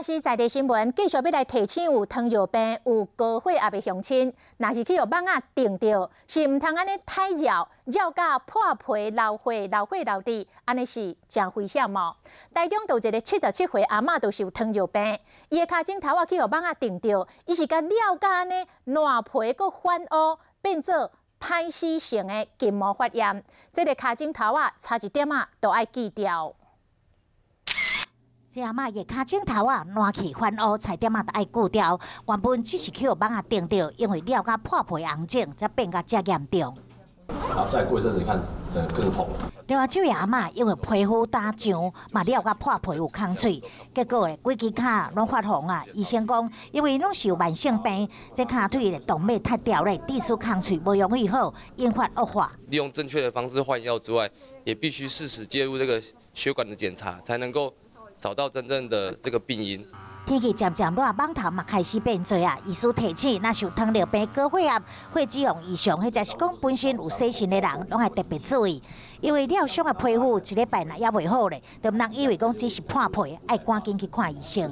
是在地新聞，繼續欲來提醒有糖尿病、有高血壓的鄉親，若是去予蠓仔叮著，是毋通按呢刣繞，繞甲破皮流血、流血流滴，按呢是誠危險哦。台中就有一个77歲阿嬤，就是有糖尿病，伊的跤蹛頭仔去予蠓仔叮著，伊是共抓甲按呢爛皮閣反烏，變做歹死性的筋膜發炎。這个跤蹛頭仔差一點仔都愛鋸掉。這阿嬤伊跤蹛頭仔爛去翻烏，差點仔就愛鋸掉。原本只是去予蠓仔叮著，因為抓甲破皮紅腫，才變甲遮嚴重。然後再過一陣子，你看整個更紅。另外這位阿嬤因為皮膚打癢，嘛抓甲破皮有空喙，結果咧規支跤攏發紅啊！醫生講，因為攏是有慢性病，這跤腿的動脈塌掉咧，致使空喙無容易好，引發惡化。利用正確的方式換藥之外，也必須適時介入這個血管的檢查，才能夠找到真正的這個病因。天氣漸漸熱，蠓頭嘛開始變濟啊！醫師提醒，若是有糖尿病、高血壓、血脂肪異常，或者是講本身有洗腎的人，攏愛特別注意，因為抓傷的皮膚一禮拜若猶未好咧，就毋通以為講只是破皮，愛趕緊去看醫生。